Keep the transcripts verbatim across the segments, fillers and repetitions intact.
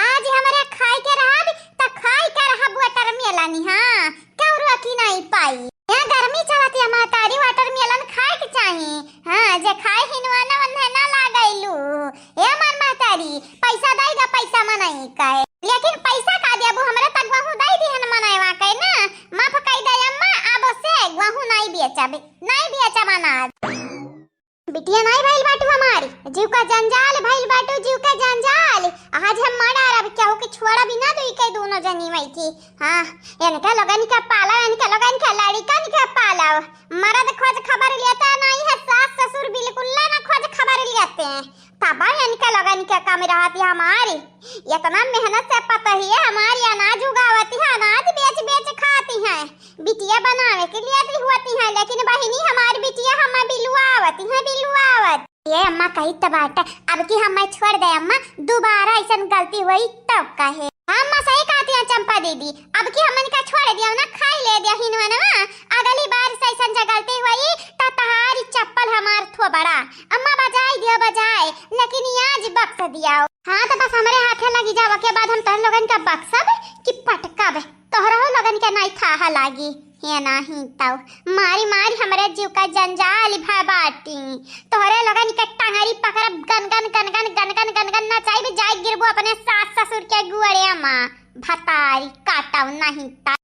आज हमरे खाए के रहब, त खाए के रहब watermelon, हाँ, केहू रोकी नाहीं पाई। यहाँ गर्मी चलत है, महतारी, watermelon खाए के चाही। हाँ, जे खाए हिनवा ना, ओन्हे ना लागैलू। ए हमार महतारी, पैसा दई दा, पैसा मनई के। लेकिन पैसा का देबू, हमरे तक वहू दई दिहन मनईवा के ना, माफ कई दे अम्मा, अब से वहू नाहीं बेचब, नाहीं बेचब अनाज। बिटिया नाहीं भइल बाटू हमारी, जीव का जंजाल भइल बाटू, जीव का जंजाल। आज हम मार डारब, केहू के छोड़ब ही ना, दुई के दोनों जनी वही थी। हाँ, इनके लोगन के पालो, इनके लोगन के लड़िकन के पालो। मरद खोज खबर लेता नाहीं है, सास ससुर बिल्कुल ना खोज खबर लेते हैं। तब इनके लोगन के कम रहती हमारी। इतना मेहनत से पतोहिए हमारी अनाज उगावती है, अनाज बेच बेच खाती हैं। बिटिया बनावे के लिए भी होती हैं, लेकिन बहिनी हमारी बिटिया हमें बिलुआवती हैं, बिलुआवत। ये अम्मा कही त बाटे, अब की हमें छोड़ दे अम्मा, दोबारा ऐसन गलती हुई तब कहे। हाँ अम्मा, सही कहती हैं चंपा दीदी, अब की हमन का छोड़ दिया ना, खाई ले दिया हिनवनवा। अगली बार से ऐसन जे गलती हुई त तहारी चप्पल हमार थोबड़ा। अम्मा बजाई दियो बजाए, लेकिन ये आज बख्श दिया। हाँ तो बस हमरे हाथे लगी जाओ, के बाद हम तोहरे लोगन का बख्शब कि पटकब, तोहरहु लोगन के नाई थाह लागी। हे नाही तौ मारी मारी हमरे जीव का जंजाल भय बाटी। तोहरे लोगन के टंगरी पकड़ब, गन गन गन गन गन गन गन गन नचाइब, जाए गिरबो अपने सास ससुर के गुअड़े मा। भतारी काटौ नहीं ता।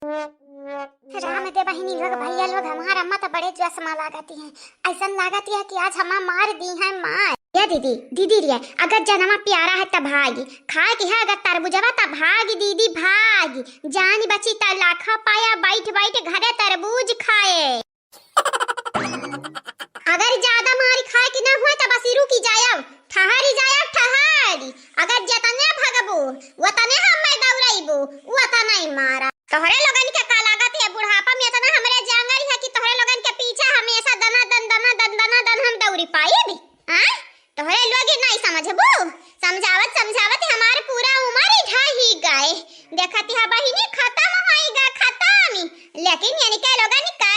राम दे बहिनी लोग, भैया लोग, हमार अम्मा तो बड़े जस मा लागती हैं। ऐसन लागती है कि आज हमा मार दी है मार। या दीदी, दीदी रे, अगर जनमा प्यारा है त भागी, खाए के है अगर तरबुजवा त भागी दीदी भागी। जान बची त लाखा पाया, बैठ बैठ घरे तरबूज खाए। अगर ज्यादा मारी खाए के ना हुए त बस रुकी जायब, ठहरी जायब, ठहरी। अगर जतने भगबू, वतने हमें दौड़ैबू, वतने मारा। तोहरे लोगन के का लागत है, बुढ़ापा में इतना हमरे जांगर है कि तोहरे लोगन के पीछे हमेशा दना दन, दना दन, दना दन हम दौड़ी पाइब। आय? तोहरे लोग नहीं समझबू, समझावत समझावत हमार पूरा उम्र ही ढही गए। देखत है बहिनी खत्म होई गा, खत्म। लेकिन इनके लोगन के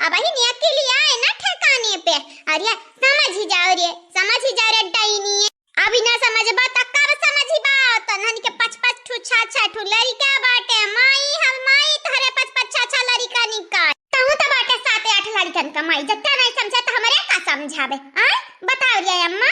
अब ही नियत के लिए आए ना ठिकाने पे। अरे समझ ही जाओ रे, समझ ही जाओ रे डाइनी। अभी ना समझबा त कब समझबा? तन्हन के पच पच ठू छा छा ठू लड़िका बाटे। माई हम माई तोहरे पच पच छा छा लड़िका निकाल। कहूँ त बाटे सात आठ लड़िकन का माई। जत्ते नहीं समझा त हमरे का समझावे? आय? बताओ रे अम्मा।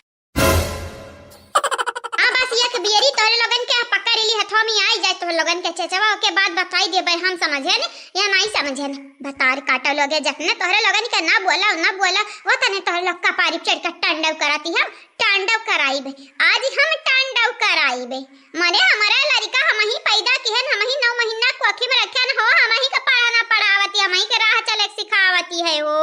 आ बस एक बेरी तोहरे लोगन के पकड़ ली हथवा में आई जाए तोहरे लोगन के चेचवा, ओके बाद बताई देबे हम समझेन या नहीं समझेन। भतार काटो लोगे जतने तोहरे लोगन के ना बोला, ना बोला, वतने तोहरे लोग कपारी चढ़ के तांडव कराती है। तांडव कराइबे, आज हम तांडव कराइबे। मने हमारा लड़िका हम ही पैदा किहन, हम ही नौ महीना कोखी में रखेन हो, हम ही के पढ़ाना पढ़ावती, हम ही के राह चले सिखावती है हो।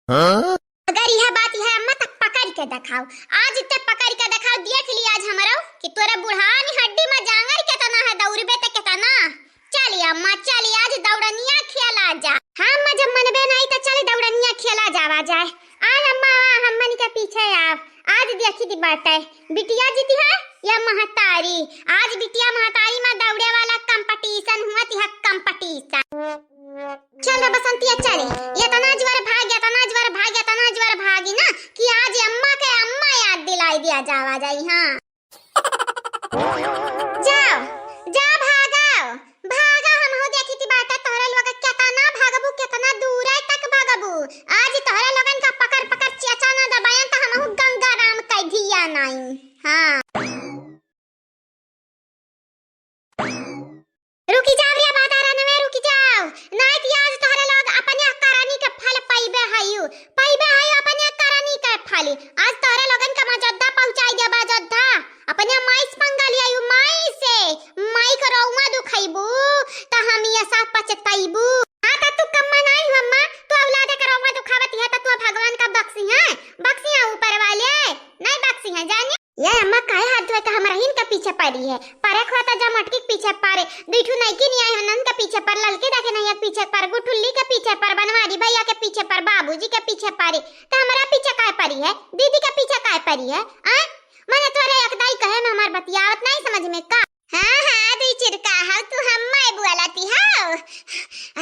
हाँ? अगर यह बात है अम्मा त पकड़ के दिखाओ, आज ते पकड़ के दिखाओ, देख ली आज हमारा कि तोरे बुढ़ानी हड्डी में जांगर कितना है, दौड़बे ते कितना। चली अम्मा, चली, आज दौड़निया खेला जा। हाँ अम्मा, जब मनबे नहीं तो चली दौड़निया खेला जावा जाए। आय अम्मा, आ, हमन के पीछे आव। आज देखी दी बाटे, बिटिया जीती है या महतारी। आज बिटिया महतारी में दौड़े वाला competition हुआ ती है, competition। चल रे बसंतिया, चली। इतना जोर भाग, इतना जोर भाग, इतना जोर भागी ना कि आज अम्मा के अम्मा याद दिलाई दिया जावा जाई। हाँ। जाओ, जा भागो, भागो, हमहू देखी थी बाटे तोहरे लोग केतना भागबू, केतना दूरे तक भागबू। आज तोहरे लोगन का पकड़ पकड़ चेचा ना दबायन त हमहू गंगा राम कह दिया नाई। हाँ। रुकी जाओ रे बादारन में, रुकी जाओ। नाई त आज तोहरे लोग अपने करनी के फल पइबे हयू, पइबे हयू अपने करनी के फल। आज तोहरे लोगन का मजद्दा पहुँचाई देबा, मजद्दा। अपने माई से पंगा लियायू, माई से। माई के रउआ दुखइबू, त हम ये सब पछतइबू। हाँ, त तू कम्मा नाई हो अम्मा, तू औलादे के रउआ दुखावती है, त तू भगवान का बख्शी है, बख्शी है ऊपर वाले, नहीं बख्शी है, जानिए। ये अम्मा काहे हाथ धोए के हमरहिन के पीछे पड़ी है? परे खोता जा मटकी के पीछे पड़े, दुई ठू नइकी नियाई हनन के पीछे पर, ललकी दाके नैया के पीछे पर, गुठुल्ली के पीछे पर, बनवारी भैया के पीछे पर, बाबूजी के पीछे पड़ी, त हमरा पीछे काहे पड़ी है? दीदी के पीछे काहे पड़ी है? आ? मने तोरे एक दाई कहे में हमार बतियावत नहीं समझ में का? हाँ, हाँ, दुई चिरका हव तू हम्मे बोलती हव।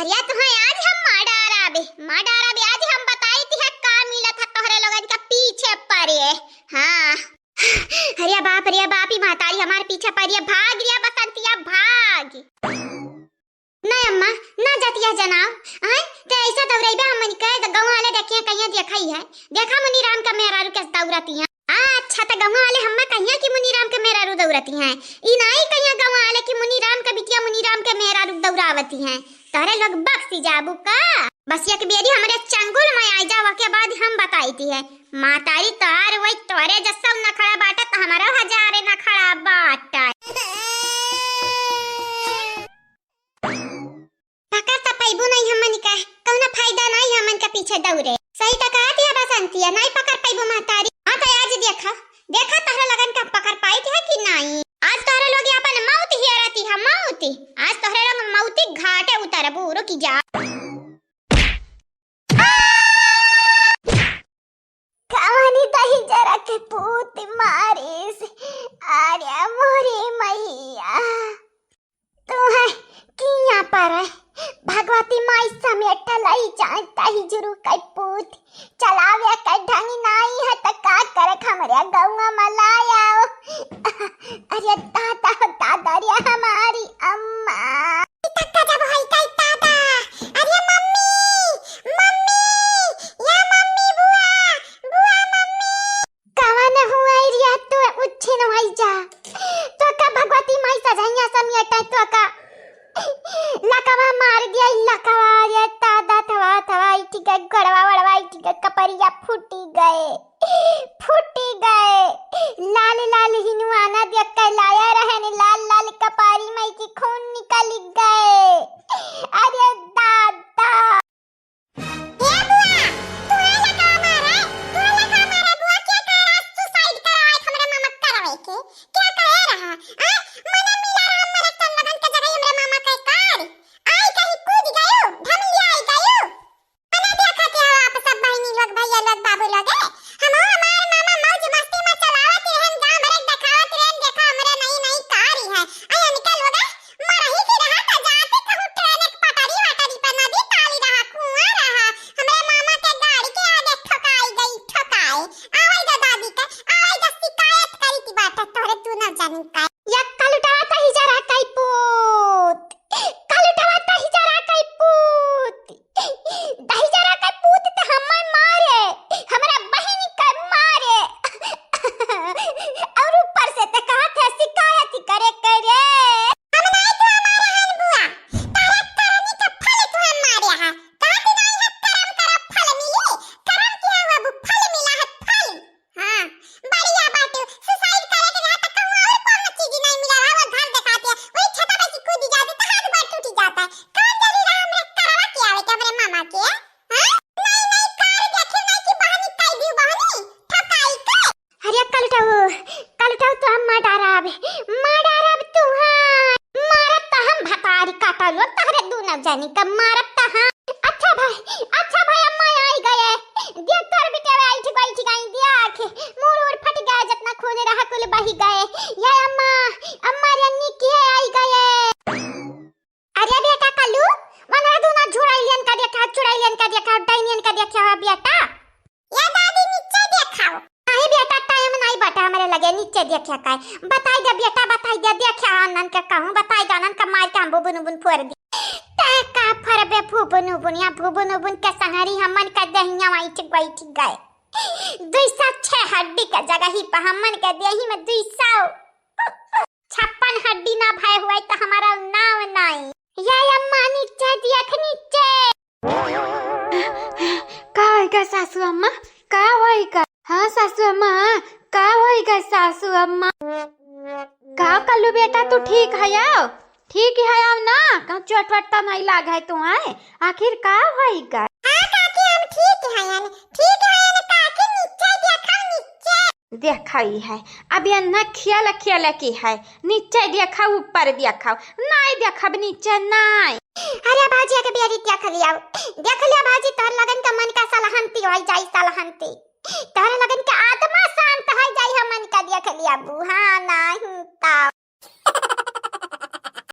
अरे तुहे आज हम मार डाराबे, मार डाराबे, आज हम बताई ती है का मिलत है तोहरे लोगन के पीछे पड़े। हाँ। अरे बाप रे बाप, ई महतारी हमार पीछे पड़ी है, भाग। मनिका, त गौवा वाले देखिया कहिया देखा ही है, देखा मुनीराम का मेहरारू कैसे दौड़ती हैं। अच्छा, त गौवा वाले हम्मा कहिया कि मुनीराम के मेहरारू दौड़ती हैं। ई नाई कहिया गौवा वाले कि मुनीराम के बिटिया मुनीराम के मेहरारू दौड़ावती हैं। तोहरे लोग बक्सी जाबू का? बस एक बेरी हमरे चंगुल में आई जावा के बाद हम बताई दी है। मातारी तोहार वही तोहरे जस्सा नखड़ा बाटा त हमारा हजारे नखड़ा बाटा। पकड़ त पैबू नहीं हमन का, कौनो फायदा नहीं हमन के पीछे दौड़े। सही त कहत है बसंतिया, नहीं पकड़ पैबू महतारी। हाँ त आज देखा, देखा तोहरे लगन का पकड़ पाई है कि नहीं। आज तोहरे लोग अपन मौत ही अरती है, मौत। आज तोहरे लोग मौती घाटे उतरबू, रुकी जा। कवनी दहिजरा के पूत मारिस, अरे मोरी मैया, तू है किया पर है? भगवती माई समेट लई जाए दहिजरू के पूत, चलावे के ढंग नाई है त का करे हमरे गौवा में लाया। अरे दादा हो दादा रे हमारी अम्मा। ई तक्का जब होई कई दादा, अरे मम्मी, मम्मी, या मम्मी बुआ, बुआ मम्मी। कवन हुआ रिया तू उच्छिन होई जा। तो का भगवती माई सजैया समियटा तो का लकवा मार दिया, लकवा रे दादा थवा थवा इठ गए, गड़वा वड़वा इठ गए, कपरिया फूटी गए। फूटी गए। लाल लाल हिनुआना देख के लाया रहन, लाल लाल कपारी माई की खून निकल गए। अरे दादा। ए बुआ, तू है लका मारे, तू है लका मारे बुआ, क्या कह रहा है? Suicide करो आज हमरे मामा करवे के। क्या कह रहा? आ? मने मिला रहा मरे तन लगन के जगह हमरे मामा के कार। आई कहीं कूद गयो, धमलिया आई गयो। मने देखत हो आप सब बहिनी लोग, भैया लोग, बाबू लोग, ए? हमहू हमार मामा मौज मस्ती में चलावत रहन, गाँव भरे देखावत रहन, देखा हमरे नई नई कारी है। आ इनके लोग मरही की रहा त जाते कहूँ ट्रेन एक पटरी वटरी पे नदी ताली रहा, कुआं रहा। हमरे मामा के गाड़ी के आगे ठोकाई गई, ठोकाई। आवे दो दादी के, आवे दो शिकायत करी की बात है तोहरे तू न जानी का। या कलुटवा तही जरा कई पूत, कलुटवा तही जरा कई पूत। दहिजरा के पूत त हम्मे मारे, हमरा बहिनी के मारे। और ऊपर से ते कहत है शिकायत करे करे। हम नाई तू हमारे हन बुआ, तारा करनी का फल तू हम मारे है। कहत नाई है करम करा फल मिली, करम किया हुआ वो फल मिला है फल। हाँ, बढ़िया बाटे। Suicide करे के रहा त कहूँ और कौनो चीज नहीं मिला रहा, वो घर देखाते हैं। वही छता पे से कूद जाते तो हाथ गोड़ टूट जाता है। कौन जरूरी रहा हमरे करवा के आवे के हमरे मामा के? हाँ? नहीं, नहीं, कार देखे नहीं कि बहनी कई दी बहनी, ठकाई के। अरे कलुटाऊ, कलुटाऊ तो हम मार डारब, मार डारब तू, हाँ। मारब त हम भतारी काटलो, तहरे दूनो जनी का मारब त हम। अच्छा भाई, अच्छा भाई, अम्मा आई गए। देख तोर बेटे बैठ, बैठ गई, देख। मूड़ उड़ फट गया, जितना खून रहा कुल बही गए। या अम्मा, अम्मा रन्नी की है आई गए। अरे बेटा कल्लू, वनरा दूनो झुड़ैलियन का देखा, चुड़ैलियन का देखा, डैनियन का देखा बेटा। या दादी नीचे देखाओ। नहीं बेटा, time नहीं बटा हमरे लगे, नीचे देखे का है। बताई दे बेटा, बताई दे, देखे आनन के कहूँ, बताई दे आनन के मार के हम बुबुन उबुन फोड़ दी। ते का फरबे फुबुन उबुन, या फुबुन उबुन के संगरी हमन के दहिया बैठ बैठ गए। दुई सौ छह हड्डी के जगह ही पे हमन के देही में दुई सौ छप्पन हड्डी ना भय हुआ तो हमारा नाव नाई। या अम्मा नीचे देख नीचे। का होई गा सासू अम्मा? का होई गा? हाँ सासू अम्मा, का होई गा सासू अम्मा? का कल्लू बेटा तू ठीक हयाव? ठीक हयाव ना? कहूँ चोट वोट तो नहीं लाग है तू है? आखिर का होई गा? हाँ काकी हम ठीक हयन, ठीक हयन काकी नीचे देखा नीचे। देखा ई है, अब एन्ना खेल खेल की है, नीचे देखा, ऊपर देखा, नाई देखब नीचे नाई। अरे भौजी, एक बेरी देख लिया, देख लिया भौजी, तोहर लगन का मन का सलहंती होई जाई, सलहंती। तोहर लगन का आत्मा शांत होई जाई, हमन का देख लिया बू, हाँ, नहीं तो।